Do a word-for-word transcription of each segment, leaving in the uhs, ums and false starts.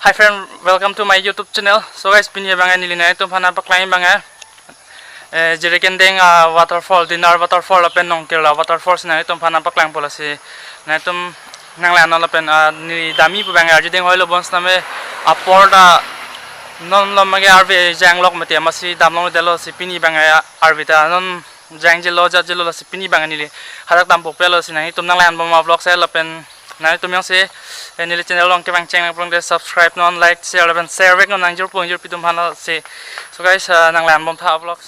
Hi friend, welcome to my YouTube channel. So guys, pini abang neli nangtum aphan paklang abang, eh, Jirikindeng, ah, waterfall, Dinar waterfall lapen Nongkirla waterfall si nangtum aphan paklang po lasi nangtum nanglang non lapen, ah, neli damji pu abang arjuding hoilo bonsitame apor ta non malom ke arve janglok mati amatsi damlongdetlo si pini abang arve ta non jangjelo jatjelo lasi pini abang neli hadak dampo pelo si nangtum nanglang bom vlog si lapen nangtum jongsi, eh, neli channel along kevang cheng nangpulangte subscribe non, like, share lapen share vek non nangjirpo nangjirpi atum aphan lasi. So guys, ah, nanglang bom tha vlog.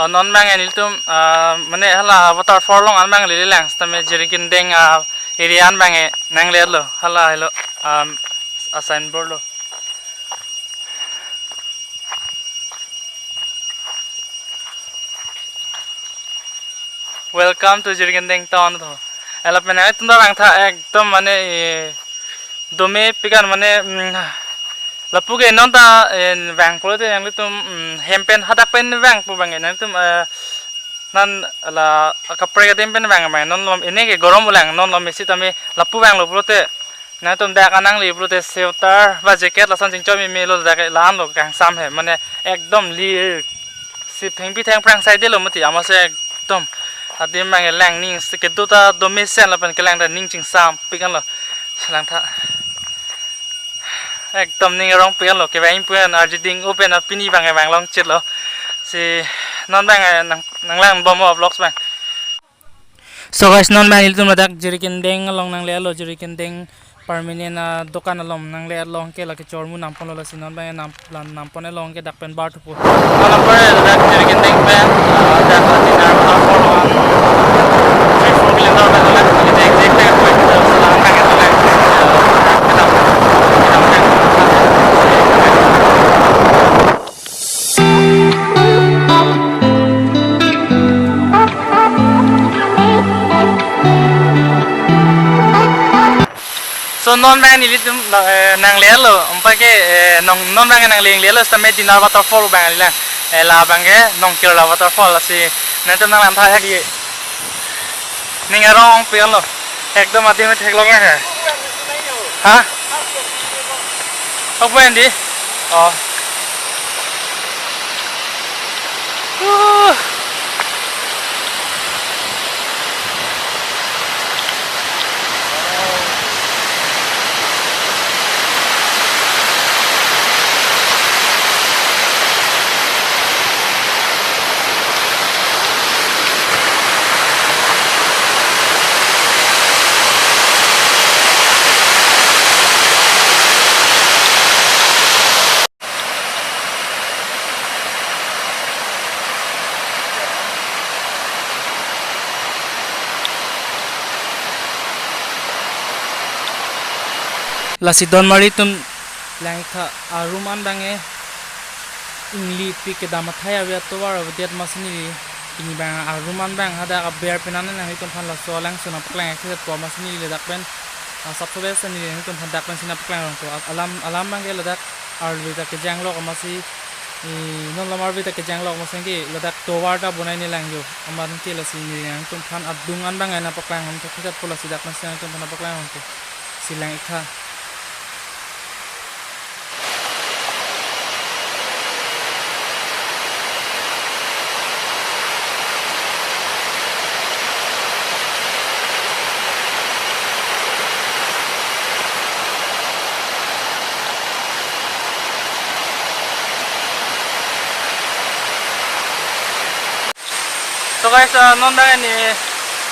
Oh, non abang nelitum, ah, mane hala waterfall along an abang neli lang sitame Jirikindeng, ah, area an abang nangletlo hala helo, um, a signboard lo. Welcome to Jirikindeng town to. Ela pen nangtum ta vangtha ekdom mane, eh, domepik an mane, mm, lapu ke non ta, eh, vangpo te nangtum, mm, hem pen hadak pen vangpo abang nangtum, eh, non la kaprek adim pen vang abang non malom ini ke gorom ulang non malom isi tame lapu vanglo pulote nangtum dak anang li pulote sweater ba jacket lason chingchoi meme lo dak la-an lo kangsam he mane ekdom li si thengpi thengphrang saidetlo mati amatsi ekdom adim abang lang ning si kedo ta domesen lapen kelang ta ning chingsampik anlo si langtha. Ekdom ning arongpik anlo kevang pu an arjuding open a pini abang vanglong chitlo. Si non abang, eh, nang nanglang bom vlogs abang. So guys, non abang ilitum ladak Jirikindeng along nanglelo Jirikindeng permanent, ah, dokan along nangle along ke lake chormu namponlo lasi non abang nam la nampon along ke dak pen bar thupo. Alam pore ladak Jirikindeng pen, ah, dak la Dinar waterfall along three four kilometer pen ladak, exact pen dak salang abang ke ladak, ah, dak kedam, kedam pen. So non abang nelitum, eh, nanglelo, umpa ke, eh, non, non abang nanglenglelo sitame Dinar waterfall abang neli lang. Eh, la abang ke Nongkirla waterfall lasi nangtum nanglang tha hek ye. Ning arongpik anlo. Ekdom adim theklong he. Ha? Apa yang di? Oh. Uh. Lasi donmari atum lang-ik tha, a room an abang ke inglipik kedam athai ave atovar avedet amatsi neli pini abang a room an abang hadak aber pen an nangtum aphan laso alangsun nangpaklang-ik tha po amatsi neli ladak pen, ah, subscribe neli nangtum aphan dak pensi nangpaklang rong to. Alam, alam abang ke ladak arve ta kejanglok amatsi, eh, non malom arve ta kejanglok amatsi ke ladak tovar ta bonai ne lang jo. Amat ke lasi neli nangtum aphan adung an abang nangpaklang rong to, kita po lasi dak pensi nangtum aphan nangpaklang rong to. Si lang-ik tha. So guys, ah, non abang neli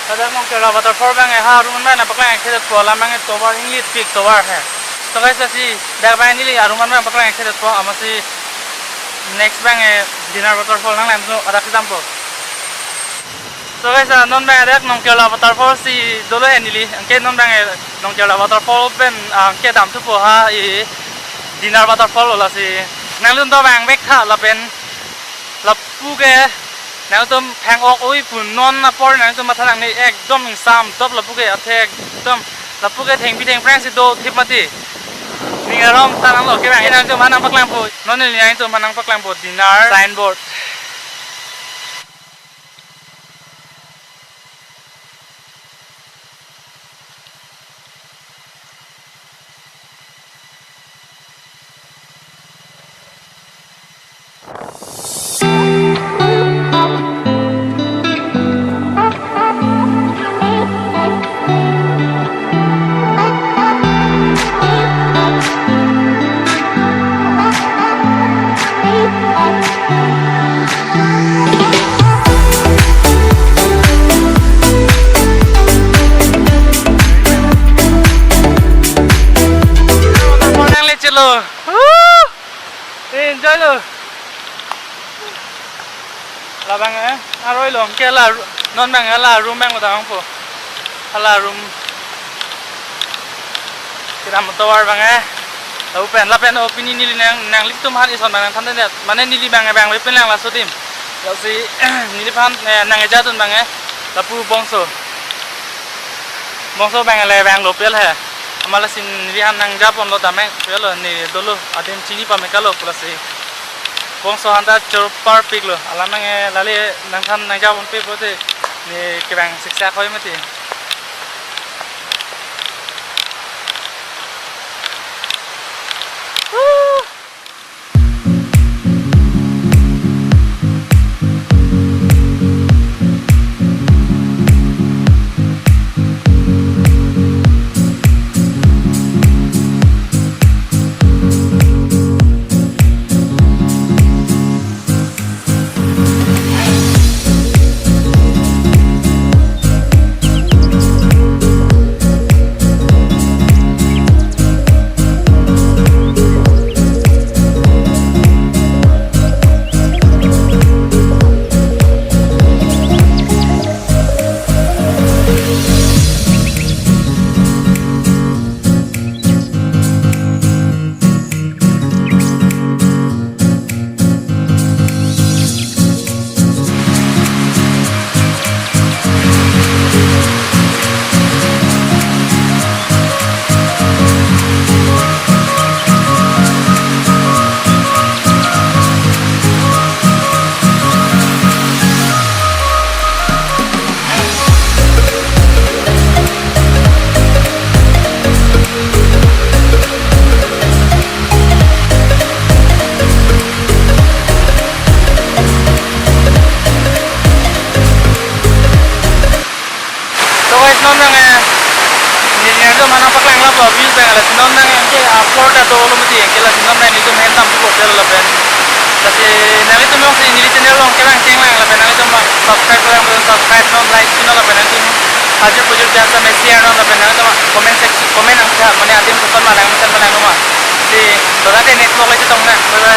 Ladak Nongkerla waterfall abang ha arum an abang nangpaklang-ik thekthe po, alam abang tovar inglitpik tovar he. To guys, lasi dak abang neli arum an abang paklang-ik thekthe po, amatsi next abang Dinar waterfall nanglang thu adak si dampo. So guys, ah, non abang dak Nongkerla waterfall si dolo he neli. Anke non abang Nongkerla waterfall pen, ah, anke damthupo ha, i Dinar waterfall lo, lasi nanglitum do vangvek tha lapen lapu ke nangtum phang-ok oi pu, non apor nangtum matha nangne, ekdom ingsam top lapu ke, athe ekdom lapu ke thengpi thengphrang si dothip mati. Ning arong ta nanglo, kevang nangtum aphan nangpaklangpo. Non neli nangtum aphan nangpaklangpo Dinar signboard. Enjoy lo. Labang eh, aroi lo, anke la, non abang la room abang udah po. La room. Kedam tovar abang eh. Lapen, lapen, oh, pini neli nang, nanglitum aphan ison abang nangthan det. Mane neli abang, abang le pen lang laso adim. Lasi neliphan, eh, nangkejadun abang eh. Lapu bongso. Bongso abang le vanglo pen he. Amat lasi neli aphan nangjaponlo, dam abang pelo, ne dolo, adim chini pame kalo pu lasi. Bongso aphan ta chorparpiklo. Alam abang eh, lale nangthan nangjaponpe pulote ne kevang siksak hoi mati. So guys, non abang eh, neli nangtum aphan nangpaklanglo po views abang, lasi non abang anke apor ta dolo mati, anke lasi non abang nelitum ahem dampo hotel lapen. Lasi nanglitum jongsi neli channel along kevang chenglang lapen nanglitum subscribe lang, subscribe non, like pinon lapen nanglitum ajir pujir jasa me share non lapen nanglitum comment section, comment nangtha, mane adim koson ma lang, mesen ma lang ma. Si, to lake next vlog le chetong nang. Bye bye.